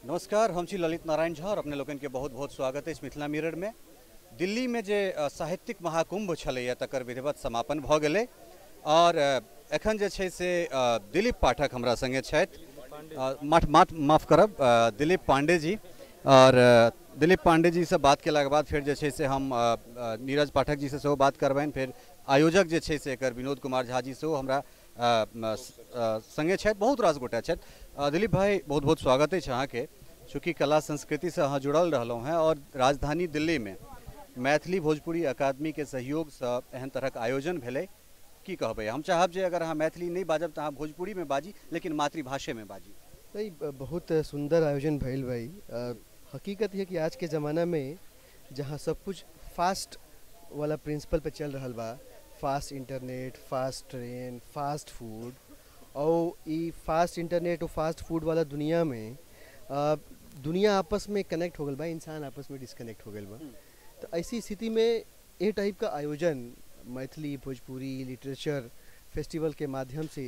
नमस्कार, हम छी ललित नारायण झा और अपने लोकनि के बहुत बहुत स्वागत अछि मिथिला मिरर में। दिल्ली में जे साहित्यिक महाकुंभ छलैया तकर विधिवत समापन भऽ गेलै और एखन जे छै से दिलीप पाठक हमरा संगे छथि। माफ करब, दिलीप पांडे जी। और दिलीप पांडे जी से बात केलाके बाद फेर जे छै से हम नीरज पाठक जी से सेहो बात करबनि। फेर आयोजक जे छै से एकर विनोद कुमार झा जी सेहो हमरा संगे छथि। बहुत रास गोटा छथि। दिलीप भाई, बहुत बहुत स्वागत अछि अहाँके। चूँकि कला संस्कृति से अहाँ जुड़ल रहलहुँ हैं और राजधानी दिल्ली में मैथिली भोजपुरी अकादमी के सहयोगसँ एहन तरहक आयोजन भेलै, की कहबै? हम चाहब जे अगर अहाँ मैथिली नहि बाजब तऽ अहाँ भोजपुरीमे बाजी, लेकिन मातृभाषेमे बाजी। नहीं, बहुत सुंदर आयोजन भइल भाई। हकीकत है कि आज के ज़माना में जहाँ सब कुछ फास्ट वाला प्रिंसिपल पे चल रहा बा, fast internet, fast train, fast food, और ई फास्ट इंटरनेट और फास्ट फूड वाला दुनिया में दुनिया आपस में कनेक्ट हो गल बा, इंसान आपस में डिस्कनेक्ट हो गल बा। तो ऐसी स्थिति में ये टाइप का आयोजन मैथिली भोजपुरी लिटरेचर फेस्टिवल के माध्यम से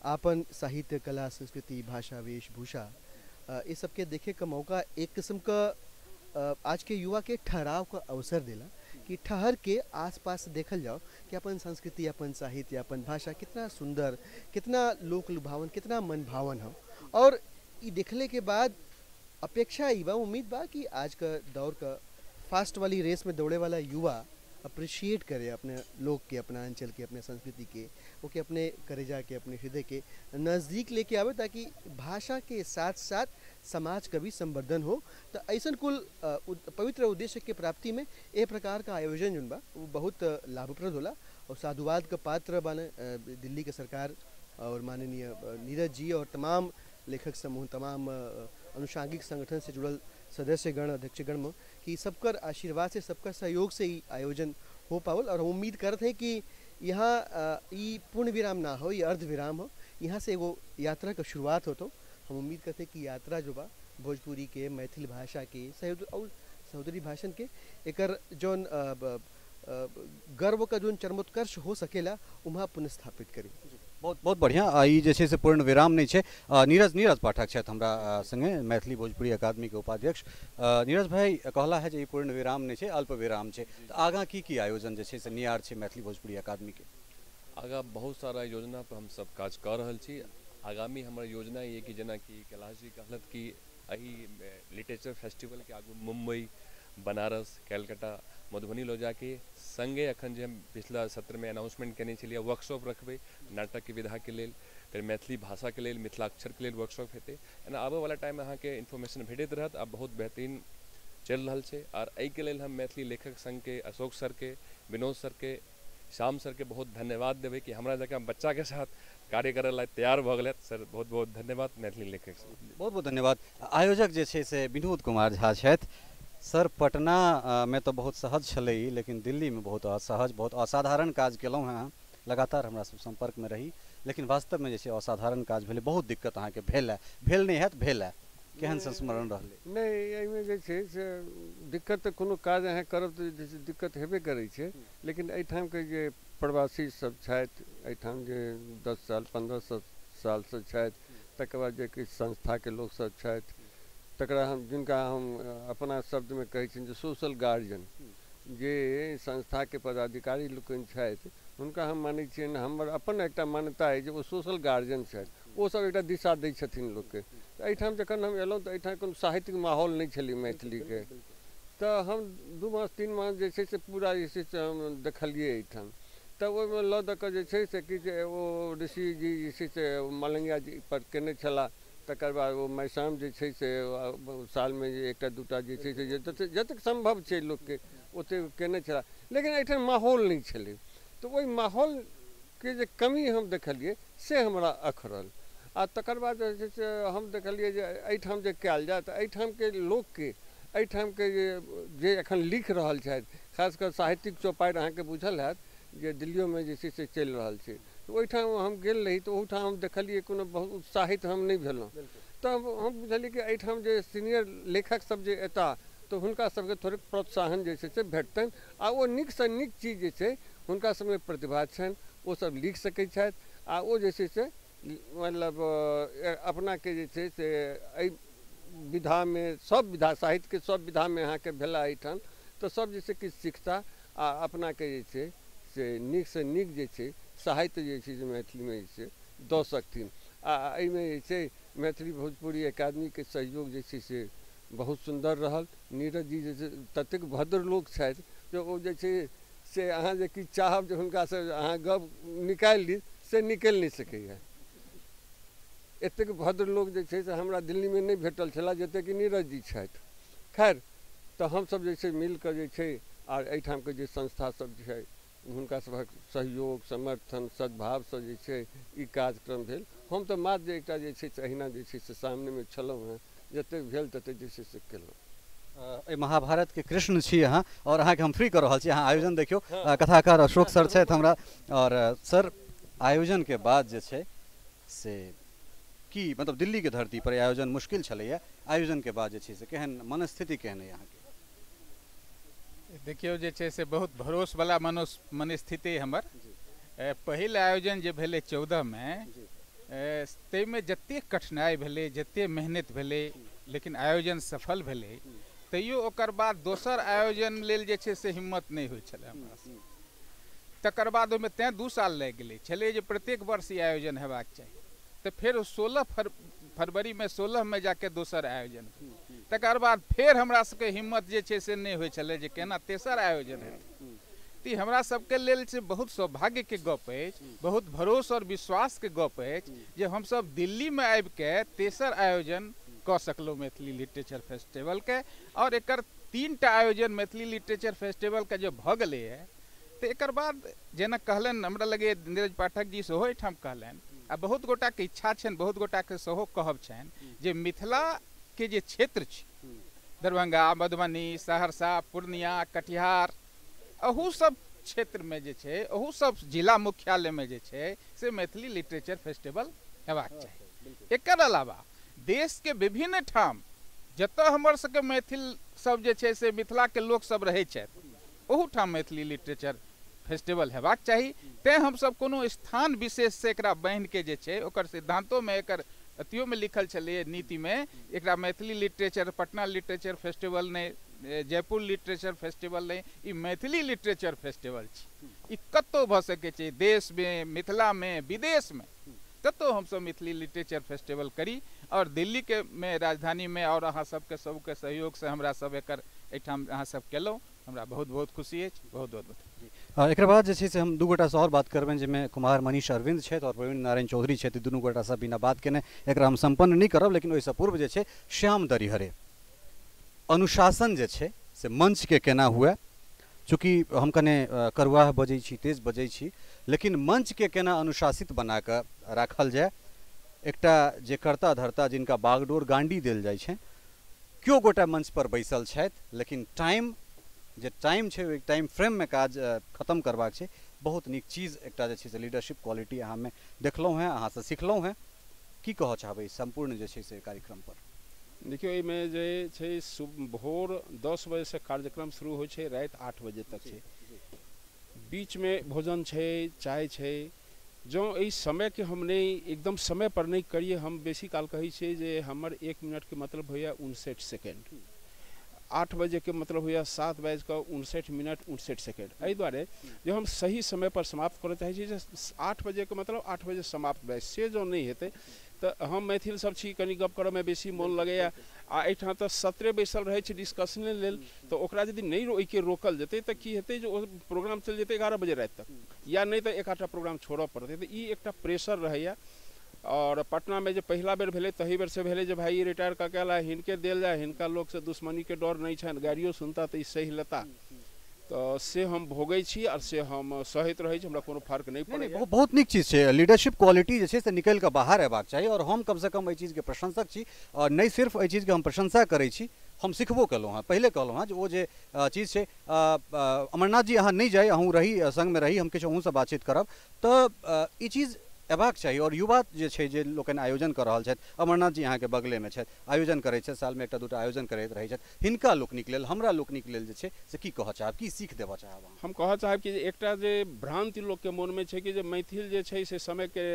आपन साहित्य, कला, संस्कृति, भाषा, वेशभूषा, ये सब के देखे का मौका एक किस्म का आज के युवा के ठहराव का अवसर देला कि ठहर के आसपास देखल जाओ कि अपन संस्कृति, अपन साहित्य, अपन भाषा कितना सुंदर, कितना लोक लुभावन, कितना मनभावन हो। और ये देखले के बाद अपेक्षा ई बा, उम्मीद बा कि आज का दौर का फास्ट वाली रेस में दौड़े वाला युवा अप्रिशिएट करे अपने लोग के, अपना अंचल के, अपने संस्कृति के, ओके अपने करेजा के, अपने हृदय के नज़दीक लेके आवे, ताकि भाषा के साथ साथ समाज का भी संवर्धन हो। तो ऐसा कुल पवित्र उद्देश्य के प्राप्ति में ये प्रकार का आयोजन जोन बा वो बहुत लाभप्रद होला और साधुवाद का पात्र बने दिल्ली के सरकार और माननीय नीरज जी और तमाम लेखक समूह, तमाम अनुषांगिक संगठन से जुड़ल सदस्यगण, अध्यक्षगण में कि सबकर आशीर्वाद से, सबका सहयोग से ही आयोजन हो पावल। और हम उम्मीद करते हैं कि यहाँ ई पूर्ण विराम ना हो, ये अर्ध विराम हो, यहाँ से वो यात्रा का शुरुआत हो। तो हम उम्मीद करते हैं कि यात्रा जो बा भोजपुरी के, मैथिली भाषा के, और सहोदरी भाषण के एकर जौन गर्व का जोन चरमोत्कर्ष हो सकेला वहाँ पुनर्स्थापित करी। बहुत बहुत बढ़िया। ई जे छै से पूर्ण विराम नहीं छै। नीरज पाठक छथि हमरा संगे, मैथिली भोजपुरी अकादमी के उपाध्यक्ष। नीरज भाई कहला है जे ई पूर्ण विराम नहीं छै, अल्प विराम छै। तो आगाँ की की आयोजन जे छै से नियार छै मैथिली भोजपुरी अकादमी के? आगाँ बहुत सारा योजना पर हम सब काज कर रहल छी। आगामी हमर योजना ये कि जेनाकि कैलाश जी कहलत कि एहि लिटरेचर फेस्टिवल के आगू मुम्बई, बनारस, कैलकाटा, मधुबनी लऽ जाके संगे अखन जे हम पिछला सत्रमे अनाउंसमेंट केने छलियै वर्कशॉप रखबै नाटकके विधाके लेल, फेर मैथिली भाषाके लेल, मिथिलाक्षरके लेल वर्कशॉप हेतै। एना आबयवला टाइममे अहाँके इन्फॉर्मेशन भेटैत रहत। आब बहुत बेहतरीन चलि रहल छै। आर एहिके लेल हम मैथिली लेखक संघके अशोक सरके, विनोद सरके, श्याम सरके बहुत धन्यवाद देबै कि हमरा जकाँ बच्चाके साथ कार्य करय लेल तैयार भऽ गेलथि। सर बहुत बहुत धन्यवाद मैथिली लेखक संघ। बहुत बहुत धन्यवाद। आयोजक जे छै से विनोद कुमार झा छथि। सर, पटना में तो बहुत सहज छलै, लेकिन दिल्ली में बहुत असहज, बहुत असाधारण काज केलहुँ हैं। लगातार हमरा सब संपर्क में रही, लेकिन वास्तव में जे असाधारण काज भेलै, बहुत दिक्कत अहाँके भेल है, भेल नहीं हैत, भेल है, केहन संस्मरण रहलै? नहि, एहिमे जे छै से दिक्कत तऽ कोनो काज अहाँ करब तऽ जे छै दिक्कत हेबे करै छै। लेकिन एहिठामके जे प्रवासी सब छथि, एहिठाम जे 10 साल 15 सालसँ छथि, तकर बाद जे किछु संस्थाके लोकसब छथि, तकरा हम जिनका हम अपना शब्दमे कहै छियनि जे सोशल गार्जियन, जे संस्थाके पदाधिकारी लोकनि छथि, हुनका हम मानै छियनि, हमर अपन एकटा मान्यता अइ जे ओ सोशल गार्जियन छथि, ओ सब एकटा दिशा दै छथिन लोकके। तऽ एहिठाम जखन हम एलहुँ तऽ एहिठाम कोनो साहित्यिक माहौल नहि छलै मैथिलीके, तऽ हम 2 मास 3 मास जे छै से पूरा जे छै से हम देखलियै एहिठाम। तऽ ओहिमे लऽ दऽ कऽ जे छै से कि जे ओ ऋषि जी जे छै से मलंगिया जी पर केने छलाह, तकर बाद ओ मैसाम जे छै से सालमे जे 1 2 टा जे छै से जतेक सम्भव छै लोकके ओतेक केने छलाह। लेकिन एहिठाम माहौल नहि छलै, तऽ ओहि माहौलके जे कमी हम देखलियै से हमरा अखरल। आ तकर बाद जे छै से हम देखलियै जे एहिठाम जे कयल जाय तऽ एहिठामके लोकके, एहिठामके जे एखन लिख रहल छथि, खास कऽ साहित्यिक चौपाड़ि अहाँके बुझल हैत जे दिल्लियोमे जे छै से चलि रहल छै, तऽ ओहिठाम हम गेल रही तऽ ओहूठाम हम देखलियै कोनो बहुत उत्साहित हम नहि भेलहुँ। तब हम बुझलियै कि एहिठाम जे सीनियर लेखक सब जे एता तऽ हुनका सबके थोड़ेक प्रोत्साहन जे छै से भेटतनि आ ओ नीकसँ नीक चीज जे छै हुनका सबमे प्रतिभा छनि, ओ सब लिख सकै छथि आ ओ जे छै से मतलब अपनाके जे छै से एहि विधामे, सब विधा साहित्यके सब विधामे अहाँके भेला एहिठाम, तऽ सब जे छै किछु सिखता आ अपनाके जे छै से नीकसँ नीक जे छै साहित्य जे छै से मैथिलीमे जे छै दऽ सकथिन। आ एहिमे जे छै मैथिली भोजपुरी अकादमीके सहयोग जे छै से बहुत सुन्दर रहल। नीरज जी जे छै ततेक भद्र लोक छथि जे ओ जे छै से अहाँ जे किछु चाहब जे हुनकासँ अहाँ गप निकालि ली से निकलि नहि सकैए। एतेक भद्र लोक जे छै से हमरा दिल्लीमे नहि भेटल छलाह जतेक कि नीरज जी छथि। खैर तऽ हमसब जे छै मिलकऽ जे छै आर एहिठामके जे संस्था सब छै हुनका सभक सहयोग समर्थन सद्भावसँ जे छै ई कार्यक्रम भेल। हम तऽ मात्र एकटा जे छै से अहिना जे छै से सामनेमे छलहुँ हेँ, जतेक भेल ततेक जे छै से केलहुँ। एहि महाभारतके कृष्ण छी अहाँ और अहाँके हम फ्री कऽ रहल छी। अहाँ आयोजन देखियौ, कथाकार अशोक सर छथि हमरा। और सर, आयोजनके बाद जे छै से की मतलब दिल्लीके धरती पर आयोजन मुश्किल छलैए, आयोजनके बाद जे छै से केहन मनस्थिति केहन अइ अहाँके? देखियौ जे छै से बहुत भरोसवला मनस्थिति हमर। पहिल आयोजन जे भेलै 14मे, ताहिमे जतेक कठिनाइ भेलै, जतेक मेहनत भेलै, लेकिन आयोजन सफल भेलै। तैयो ओकर बाद दोसर आयोजन लेल जे छै से हिम्मत नहि होइ छलै हमरा। तकर बाद ओहिमे तैँ 2 साल लागि गेलै, छलै जे प्रत्येक वर्ष ई आयोजन हेबाक चाही। तऽ फेर 16 फरवरीमे 16मे जाके दोसर आयोजन भेल। तकर बाद फेर हमरा सबके हिम्मत जे छै से नहि होइ छलै जे केना तेसर आयोजन हेतै। तऽ हमरा सबके लेल से बहुत सौभाग्यके गप अछि, बहुत भरोस आओर विश्वासके गप अछि जे हमसब दिल्लीमे आबिके तेसर आयोजन कऽ सकलहुँ मैथिली लिटरेचर फेस्टिवलके। आओर एकर 3टा आयोजन मैथिली लिटरेचर फेस्टिवलके जे भऽ गेलैए, तऽ एकर बाद जेना कहलनि, हमरा लगैए नीरज पाठक जी सेहो एहिठाम कहलनि, आ बहुत गोटाके इच्छा छनि, बहुत गोटाके सेहो कहब छनि जे मिथिलाके जे क्षेत्र छै, दरभंगा, मधुबनी, सहरसा, पूर्णिया, कटिहार, अहू सब क्षेत्रमे जे छै, अहू सब जिला मुख्यालयमे जे छै से मैथिली लिटरेचर फेस्टिवल हेबाक चाही। एकर अलावा देशके विभिन्न ठाम जतऽ हमर सबके मैथिल सब जे छै से मिथिलाके लोक सब रहै छथि, ओहूठाम मैथिली लिटरेचर फेस्टिवल हेबाक चाही। तैँ हमसब कोनो स्थान विशेषसँ एकरा बान्हिके जे छै ओकर सिद्धान्तोमे, एकर अथियोमे लिखल छलैए नीतिमे, एकरा Maithili literature, Patna literature festival नहि, जयपुर लिटरेचर फेस्टिवल नहि, ई मैथिली लिटरेचर फेस्टिवल छै। ई कतहु भऽ सकै छै, देशमे, मिथिलामे, विदेशमे, कतहु हमसब मैथिली लिटरेचर फेस्टिवल करी। और दिल्लीके मे राजधानीमे और अहाँ सबके सबके सहयोगसँ हमरा सब एकर एहिठाम अहाँ सब केलहुँ, हमरा बहुत बहुत खुशी अछि, बहुत बहुत बधाई। एकर बाद जे छै से हम 2 गोटासँ आओर बात करबनि, जाहिमे कुमार मनीष अरविंद छथि और प्रवीण नारायण चौधरी छथि। दुनू गोटासँ बिना बात केने एकरा हम सम्पन्न नहि करब, लेकिन ओहिसँ पूर्व जे छै श्याम दरिहरे, अनुशासन जे छै से मंचके केना हुए, चूँकि हम कने करुआह बजै छी, तेज बजै छी, लेकिन मंचके केना अनुशासित बना कऽ राखल जाय। एकटा जे कर्ता धर्ता जिनका बागडोर गांडी देल जाइ छै, केओ गोटा मंच पर बैसल छथि, लेकिन टाइम जे टाइम छै ओहि टाइम फ्रेममे काज खत्म करबाक छै। बहुत नीक चीज एकटा जे छै से लीडरशिप क्वालिटी अहाँमे देखलहुँ हेँ, अहाँसँ सिखलहुँ हेँ। की कहऽ चाहबै सम्पूर्ण जे छै से कार्यक्रम पर? देखियौ, एहिमे जे छै भोर 10 बजेसँ कार्यक्रम शुरू होइ छै, राति 8 बजे तक छै। बीचमे भोजन छै, चाय छै। जँ एहि समयके हम नहि एकदम समय पर नहि करियै, हम बेसी काल कहै छियै जे हमर 1 मिनटके मतलब होइए 59 सेकेंड, 8 बजेके मतलब होइए 7:59:59। एहि दुआरे जे हम सही समय पर समाप्त करऽ चाहै छी जे 8 बजेके मतलब 8 बजे समाप्त भए, से जँ नहि हेतै तऽ हम मैथिल सब छी, कनि गप करऽमे बेसी मोन लगैए, आ एहिठाम तऽ सत्रे बैसल रहै छै डिस्कशने लेल, तऽ ओकरा यदि नहि ओहिके रोकल जेतै तऽ की हेतै जे ओ प्रोग्राम चलि जेतै 11 बजे राति तक, या नहि तऽ एक आधटा प्रोग्राम छोड़ऽ पड़तै। तऽ ई एकटा प्रेशर रहैए। और पटनामे जे पहिला बेर भेलै तही बेरसँ भेलै जे भाइ ई रिटायर कऽ के अयला, हिनके देल जाय, हिनका लोकसँ दुश्मनीके डर नहि छनि, गाड़ियो सुनता तऽ ई सहि लेता, तऽ से हम भोगै छी और से हम सहैत रहै छी, हमरा कोनो फर्क नहि पड़ैए। बहुत नीक चीज छै, लीडरशिप क्वालिटी जे छै से निकलि कऽ बाहर अयबाक चाही। और हम कमसँ कम एहि चीजके प्रशंसक छी, और नहि सिर्फ एहि चीजके हम प्रशंसा करै छी, हम सिखबो केलहुँ हेँ। पहिले कहलहुँ हेँ जे ओ जे चीज छै, अमरनाथ जी अहाँ नहि जाइ, अहूँ रही, सङ्गमे रही, हम किछु अहूँसँ बातचीत करब। तऽ ई चीज अयबाक चाही। आओर युवा जे छै जे लोकनि आयोजन कऽ रहल छथि, अमरनाथ जी अहाँके बगलेमे छथि, आयोजन करै छथि, सालमे एकटा दूटा आयोजन करैत रहै छथि, हिनका लोकनिक लेल, हमरा लोकनिक लेल जे छै से की कहऽ चाहब, की सीख देबऽ चाहब? हम कहऽ चाहब कि एकटा जे भ्रान्ति लोकके मोनमे छै कि जे मैथिल जे छै से समयके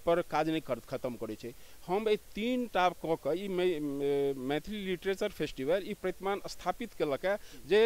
पर काज नहि खतम करै छै। हम एहि 3 टा कऽ कऽ ई मैथिली लिटरेचर फेस्टिवल ई प्रतिमान स्थापित केलक जे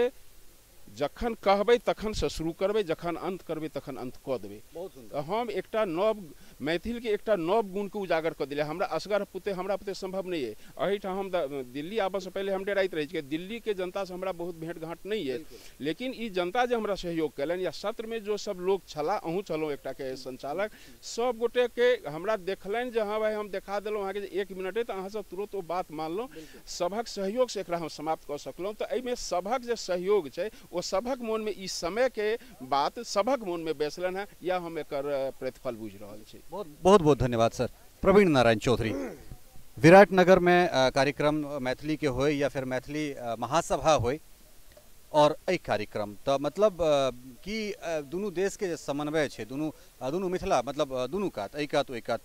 जखन कहबै तखन से शुरू करबै, जखन अंत करबै तखन अंत कऽ देबै। तऽ हम एकटा नव मैथिलके एकटा नव गुणके उजागर कऽ देलियै। हमरा असगर पुते हमरा पुते संभव नहि अइ। एहिठाम हम दिल्ली आबऽसँ पहिले हम डराइत रहै छी, दिल्लीके जनतासँ हमरा बहुत भेंट घाँट नहि अइ, लेकिन ई जनता जे हमरा सहयोग कयलनि या सत्रमे जो सब लोक छलाह, अहूँ छलहुँ एकटाके संचालक, सब गोटेके हमरा देखलनि जे हाँ भाइ हम देखा देलहुँ अहाँके जे 1 मिनट अइ, तऽ अहाँसब तुरन्त ओ बात मानलहुँ। सभक सहयोगसँ एकरा हम समाप्त कऽ सकलहुँ। तऽ एहिमे सभक जे सहयोग छै ओ सभक मोनमे ई समयके बात सभक मोनमे बैसलनि हेँ, या हम एकर प्रतिफल बुझि रहल छी। बहुत बहुत बहुत धन्यवाद सर। प्रवीण नारायण चौधरी, विराटनगरमे कार्यक्रम मैथिली के होय या फिर मैथिली महासभा होय और एहि कार्यक्रम, तऽ मतलब कि दुनू देशके जे समन्वय छै, दुनू दुनू मिथिला मतलब दुनू कात, एहि कात ओहि कात,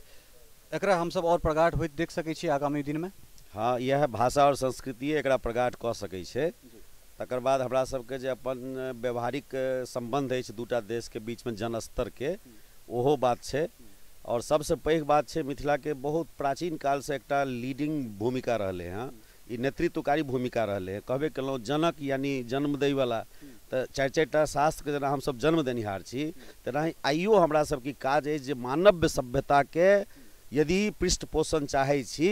एकरा हमसब और प्रगाढ़ होइत देख सकै छी आगामी दिनमे? हाँ, इएह भाषा और संस्कृति एकरा प्रगाढ़ कऽ सकै छै। तकर बाद हमरा सबके जे अपन व्यवहारिक सम्बन्ध अछि दूटा देशके बीचमे जनस्तरके, ओहो बात छै। और सबसँ पैघ बात छै मिथिलाके बहुत प्राचीन कालसँ एकटा लीडिंग भूमिका रहलै हँ, ई नेतृत्वकारी भूमिका रहलै हँ। कहबे केलहुँ जनक यानी जन्म दैवला, तऽ 4-4 टा शास्त्रके जेना हमसब जन्म देनिहार छी, तेनाही आइयो हमरा सबके काज अछि जे मानव सभ्यताके यदि पृष्ठपोषण चाहै छी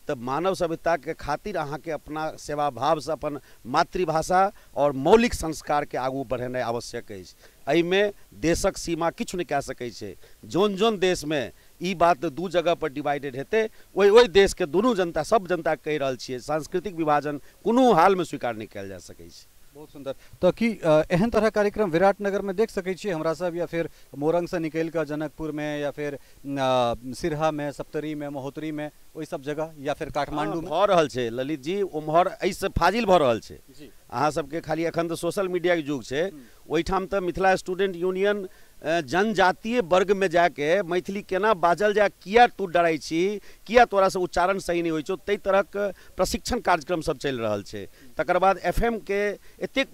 तऽ मानव सभ्यताके खातिर अहाँके अपना सेवा भावसँ अपन मातृभाषा और मौलिक संस्कारके आगू बढ़ेनाइ आवश्यक अछि। एहिमे देशक सीमा किछु नहि कए सकै छै। जोन जोन देशमे ई बात 2 जगह पर डिवाइडेड हेतै, ओहि ओहि देशके दुनू जनता, सब जनता कहि रहल छियै, सांस्कृतिक विभाजन कोनो हालमे स्वीकार नहि कयल जा सकै छै। बहुत सुंदर। तऽ की एहन तरह कार्यक्रम विराटनगरमे देख सकै छियै हमरा सब, या फिर मोरंगसँ निकलि कऽ जनकपुरमे या फिर सिरहामे, सप्तरीमे, महोत्तरीमे, ओहि सब जगह, या फिर काठमांडूमे? भऽ रहल छै ललित जी, उम्हर एहिसँ फाजिल भऽ रहल छै। अहाँ सबके खाली एखन तऽ सोशल मीडियाके युग छै, ओहिठाम तऽ मिथिला स्टूडेंट यूनियन जनजातीय वर्गमे जाके मैथिली केना बाजल जाय, किया तू डराइ छी, किया तोरासँ उच्चारण सही नहि होइ छौ, ताहि तरहक प्रशिक्षण कार्यक्रम सब चलि रहल छै। तकर बाद FM के एतेक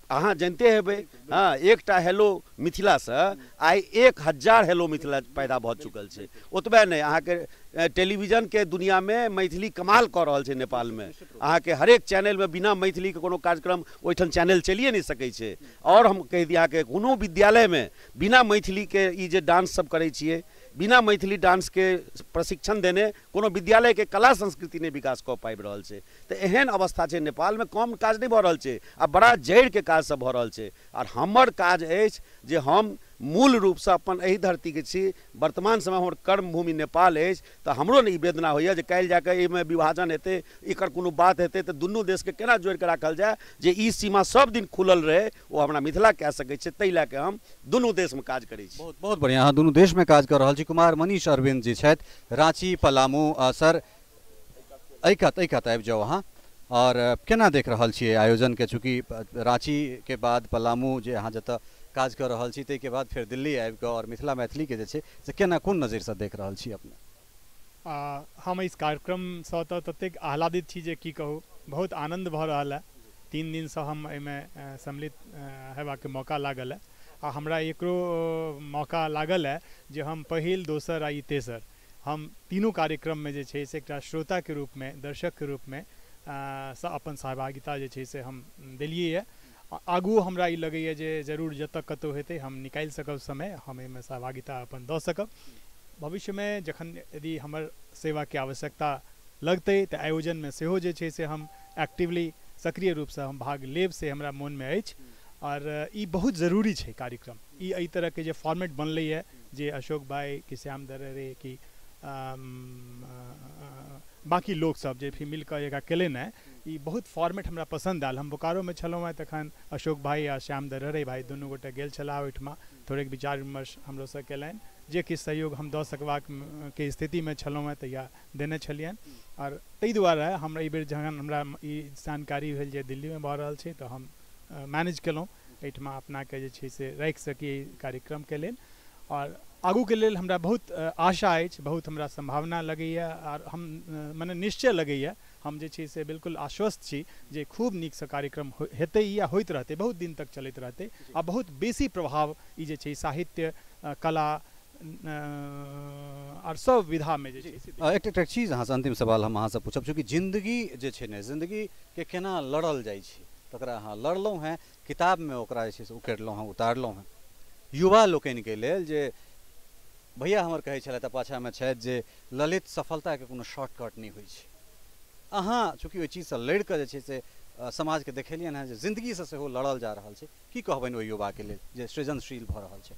अहाँ जनिते हेबै, हाँ, एकटा हेलो मिथिलासँ आइ 1000 हेलो मिथिला पैदा भऽ चुकल छै। ओतबे नहि, अहाँके टेलीविजनके दुनियामे मैथिली कमाल कऽ रहल छै नेपालमे। अहाँके हरेक चैनलमे बिना मैथिलीके कोनो कार्यक्रम ओहिठाम चैनल चलिए नहि सकै छै। आओर हम कहि दी अहाँके कोनो विद्यालयमे बिना मैथिलीके ई जे डांस सब करै छियै, बिना मैथिली डांसके प्रशिक्षण देने कोनो विद्यालयके कला संस्कृति नहि विकास कऽ पाबि रहल छै। तऽ एहन अवस्था छै नेपालमे। कम काज नहि भऽ रहल छै आ बड़ा जड़िके काज सब भऽ रहल छै। आओर हमर काज अछि जे हम मूल रूपसँ अपन एहि धरतीके छी, वर्तमान समय हमर कर्मभूमि नेपाल अछि, तऽ हमरो ने ई वेदना होइए जे काल्हि जाकऽ एहिमे विभाजन हेतै, एकर कोनो बात हेतै तऽ दुनू देशके केना जोड़िकऽ राखल जाय जे ई सीमा सब दिन खुलल रहै, ओ हमरा मिथिला कए सकै छै। ताहि लए कऽ हम दुनू देशमे काज करै छी। बहुत बहुत बढ़िआँ, अहाँ दुनू देशमे काज कऽ रहल छी। कुमार मनीष अरविन्द जी छथि, राँची पलामू। सर एहि कात आबि जाउ अहाँ। और केना देख रहल छियै आयोजनके, चूँकि राँचीके बाद पलामू जे अहाँ जतऽ काज कऽ रहल छी, ताहिके बाद फेर दिल्ली आबि कऽ और मिथिला मैथिलीके जे छै से केना कोन नजरिसँ देख रहल छी अपने? हम इस कार्यक्रमसँ तऽ ततेक आह्लादित छी जे की कहू, बहुत आनन्द भऽ रहल है। 3 दिनसँ हम एहिमे सम्मिलित हेबाके मौका लागल है आ हमरा एकरो मौका लागल है जे हम पहिल, दोसर आ ई तेसर, हम तीनू कार्यक्रममे जे छै से एकटा श्रोताके रूपमे, दर्शकके रूपमे सँ अपन सहभागिता जे छै से हम देलियै है। आगू हमरा ई लगैए जे जरूर जतऽ कतहु हेतै हम निकालि सकब समय, हम एहिमे सहभागिता अपन दऽ सकब। भविष्यमे जखन यदि हमर सेवाके आवश्यकता लगतै तऽ आयोजनमे सेहो जे छै से हम एक्टिवली सक्रिय रूपसँ हम भाग लेब, से हमरा मोनमे अछि। और ई बहुत जरूरी छै कार्यक्रम, ई एहि तरहके जे फॉर्मेट बनलैए जे अशोक भाई कि श्याम दररे कि बाँकी लोकसब जे भी मिलकऽ एकरा केलनि हँ, ई बहुत फॉर्मेट हमरा पसन्द आयल। हम बोकारोमे छलहुँ हँ तखन अशोक भाई आ श्याम दरहरे भाई दुनू गोटे गेल छलाह ओहिठमा, थोड़ेक विचार विमर्श हमरोसँ केलनि, जे किछु सहयोग हम दऽ सकबाक के स्थितिमे छलहुँ हँ तहिया देने छलियनि। आओर ताहि दुआरे हमरा एहिबेर जहन हमरा ई जानकारी भेल जे दिल्लीमे भऽ रहल छै तऽ हम मैनेज केलहुँ एहिठमा अपनाके जे छै से राखि सकी एहि कार्यक्रमके लेल। आओर आगूके लेल हमरा बहुत आशा अछि, बहुत हमरा सम्भावना लगैए आर हम मने निश्चय लगैए, हम जे छै से बिल्कुल आश्वस्त छी जे खूब नीकसँ कार्यक्रम हेतै या होइत रहतै, बहुत दिन तक चलैत रहतै आ बहुत बेसी प्रभाव ई जे छै साहित्य, कला आर सब विधामे जे छै। एकटा चीज अहाँसँ अन्तिम सवाल हम अहाँसँ पूछब, चूँकि जिन्दगी जे छै ने, जिन्दगीके केना लड़ल जाइ छै तकरा अहाँ लड़लहुँ हेँ, किताबमे ओकरा जे छै से उकेरलहुँ हेँ, उतारलहुँ हेँ। युवा लोकनिके लेल जे भैया हमर कहै छलथि पाछाँमे छथि जे ललित सफलताके कोनो शॉर्टकट नहि होइ छै, अहाँ चूँकि ओहि चीजसँ लड़िकऽ जे छै से समाजके देखेलियनि हेँ जे जिन्दगीसँ सेहो लड़ल जा रहल छै, की कहबनि ओहि युवाके लेल जे सृजनशील भऽ रहल छै?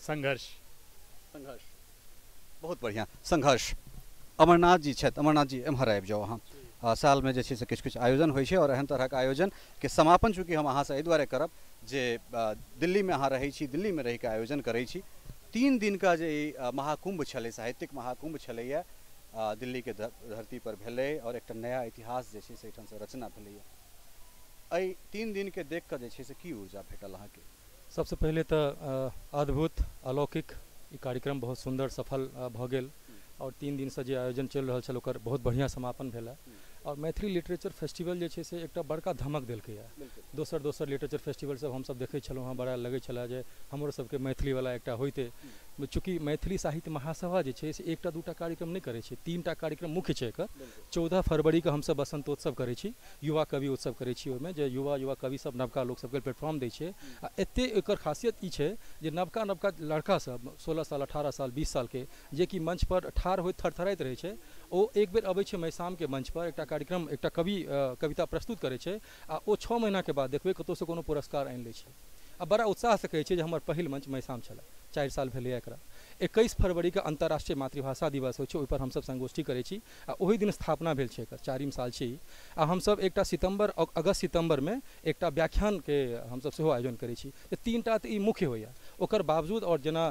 संघर्ष। संघर्ष, बहुत बढ़िआँ, संघर्ष। अमरनाथ जी छथि, अमरनाथ जी एम्हर आबि जाउ अहाँ। सालमे जे छै से किछु किछु आयोजन होइ छै और एहन तरहक आयोजनके समापन चूँकि हम अहाँसँ एहि दुआरे करब जे दिल्लीमे अहाँ रहै छी, दिल्लीमे रहिकऽ आयोजन करै छी। 3 दिनका जे ई महाकुम्भ छलै, साहित्यिक महाकुम्भ छलैए, दिल्लीके धरती पर भेलै और एकटा नया इतिहास जे छै से एहिठामसँ रचना भेलैए। एहि 3 दिनके देख कऽ जे छै से की ऊर्जा भेटल अहाँके? सबसँ पहिले तऽ अद्भुत अलौकिक ई कार्यक्रम बहुत सुन्दर सफल भऽ गेल और 3 दिनसँ जे आयोजन चलि रहल छल ओकर बहुत बढ़िआँ समापन भेल। और मैथिली लिटरेचर फेस्टिवल जे छै से एकटा बड़का धमक देलकैए। दोसर दोसर लिटरेचर फेस्टिवल सब हमसब देखै छलहुँ हँ, बड़ा लगै छलै जे हमरो सबके मैथिलीवला एकटा होइतै। चूँकि मैथिली साहित्य महासभा जे छै से एकटा दूटा कार्यक्रम नहि करै छै, 3टा कार्यक्रम मुख्य छै एकर। 14 फरवरीके हमसब बसंतोत्सव करै छी, युवा कवि उत्सव करै छी, ओहिमे जे युवा युवा कवि सब नवका लोक सबके प्लेटफॉर्म दै छै। आ एते एकर खासियत ई छै जे नवका नवका लड़का सब 16 साल 18 साल 20 सालके जे कि मंच पर ठाढ़ होइत थरथराइत रहै छै, ओ एक बेर अबै छै मैसामके मंच पर, एकटा कार्यक्रम एकटा कवि कविता प्रस्तुत करै छै आ ओ 6 महीनाके बाद देखबै कतहुसँ कोनो पुरस्कार आनि लै छै आ बड़ा उत्साहसँ कहै छै जे हमर पहिल मंच मैसाम छलै। 4 साल भेलैए एकरा। 21 फरवरीके अंतर्राष्ट्रीय मातृभाषा दिवस होइ छै, ओहिपर हमसब संगोष्ठी करै छी आ ओहि दिन स्थापना भेल छै एकर, 4 साल छै ई। आ हमसब एकटा सितम्बर अगस्त सितम्बरमे एकटा व्याख्यानके हमसब सेहो आयोजन करै छी। तऽ 3टा तऽ ई मुख्य होइए। ओकर बावजूद और जेना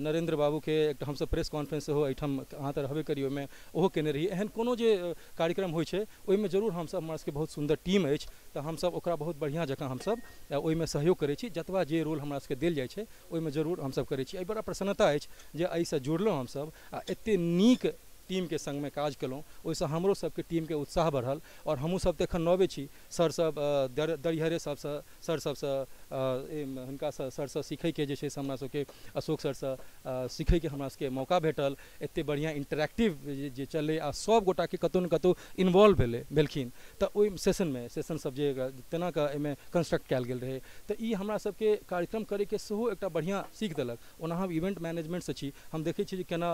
नरेंद्र बाबूके एकटा हमसब प्रेस कॉन्फ्रेंस सेहो एहिठाम अहाँ तऽ रहबे करी, ओहिमे ओहो केने रही। एहन कोनो जे कार्यक्रम होइ छै ओहिमे जरूर हमसब, हमरा सबके बहुत सुन्दर टीम अछि तऽ हमसब ओकरा बहुत बढ़िआँ जकाँ हमसब ओहिमे सहयोग करै छी। जतबा जे रोल हमरा सबके देल जाइ छै ओहिमे जरूर हमसब करै छी। एहि बड़ा प्रसन्नता अछि जे एहिसँ जुड़लहुँ हमसब आ एतेक नीक टीमके संगमे काज केलहुँ, ओहिसँ हमरो सबके टीमके उत्साह बढ़ल। और हमहूँ सब तऽ एखन नवे छी, सर सब दरिहरे सबसँ, सर सबसँ हुनकासँ सरसँ सीखैके जे छै से हमरा सबके अशोक सरसँ सीखैके हमरा सबके मौका भेटल। एतेक बढ़िआँ इंटरेक्टिव जे चललै आ सब गोटाके कतहु ने कतहु इन्वॉल्व भेलखिन तऽ ओहि सेशनमे सेशन सब जे तेना कऽ एहिमे कंस्ट्रक्ट कयल गेल रहै तऽ ई हमरा सबके कार्यक्रम करैके सेहो एकटा बढ़िआँ सीख देलक। ओना हम इवेंट मैनेजमेंटसँ छी, हम देखै छी जे केना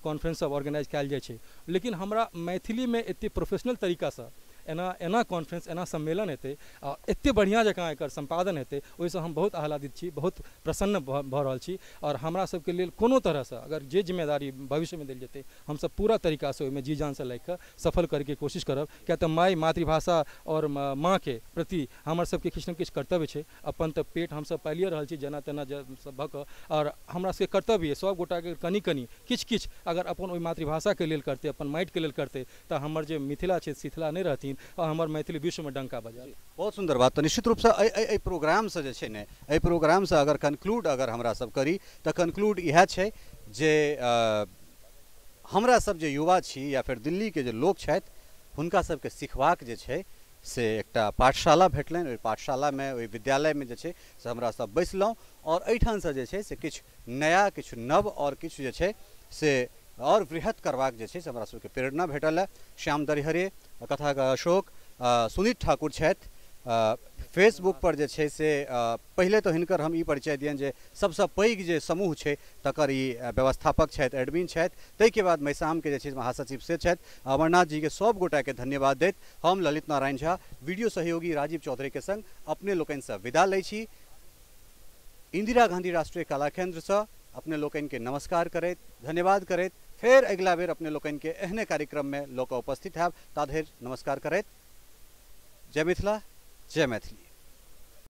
कॉन्फ्रेंस सब ऑर्गेनाइज कयल जाइ छै, लेकिन हमरा मैथिलीमे एतेक प्रोफेशनल तरीकासँ एना एना कॉन्फ्रेंस एना सम्मेलन हेतै आ एतेक बढ़िआँ जकाँ एकर सम्पादन हेतै, ओहिसँ हम बहुत आह्लादित छी, बहुत प्रसन्न भऽ रहल छी। आओर हमरा सबके लेल कोनो तरहसँ अगर जे जिम्मेदारी भविष्यमे देल जेतै हमसब पूरा तरीकासँ ओहिमे जी जानसँ लागि कऽ सफल करैके कोशिश करब, किया तऽ माय मातृभाषा आओर माँके प्रति हमर सबके किछु ने किछु कर्तव्य छै। अपन तऽ पेट हमसब पालिए रहल छी जेना तेना सब भऽ कऽ, आओर हमरा सबके कर्तव्य यऽ सब गोटाके कनि कनि किछु किछु अगर अपन ओहि मातृभाषाके लेल करतै, अपन माटिके लेल करतै तऽ हमर जे मिथिला छै शिथिला नहि रहथिन और हमर मैथिली विश्व में डंका बजाए। बहुत सुंदर बात। तो निश्चित रूप से एहि प्रोग्राम से जे छै ने, एहि प्रोग्राम से अगर कंक्लूड अगर हमरा सब करी तऽ कंक्लूड इएह छै जे हमरा सब जे युवा छी या फिर दिल्ली के जे लोक छथि हुनका सबके सिखबाक जे छै से एकटा पाठशाला भेटलनि। ओहि पाठशालामे, ओहि विद्यालयमे जे छै से हमरा सब बैसलहुँ और एहिठामसँ जे छै से किछु नया, किछु नव और किछु जे छै से और वृहत करबाक जे छै से हमरा सबके प्रेरणा भेटल है। श्याम दरिहरे, कथाकार अशोक, सुनीत ठाकुर छथि। फेसबुक पर जे छै से पहिले तऽ हिनकर हम ई परिचय दियनि जे सबसँ पैघ जे समूह छै तकर ई व्यवस्थापक छथि, एडमिन छथि। ताहिके बाद मैसामके जे छै महासचिव से छथि। अमरनाथ जीके सब गोटाके धन्यवाद दैत हम ललित नारायण झा, वीडियो सहयोगी राजीव चौधरीके संग अपने लोकनिसँ विदा लै छी। इंदिरा गांधी राष्ट्रीय कला केन्द्रसँ अपने लोकनिके नमस्कार करैत, धन्यवाद करैत फेर अगिला बेर अपने लोकनिके एहने कार्यक्रममे लऽ कऽ उपस्थित हैब। ता धरि नमस्कार करैत जय मिथिला, जय मैथिली।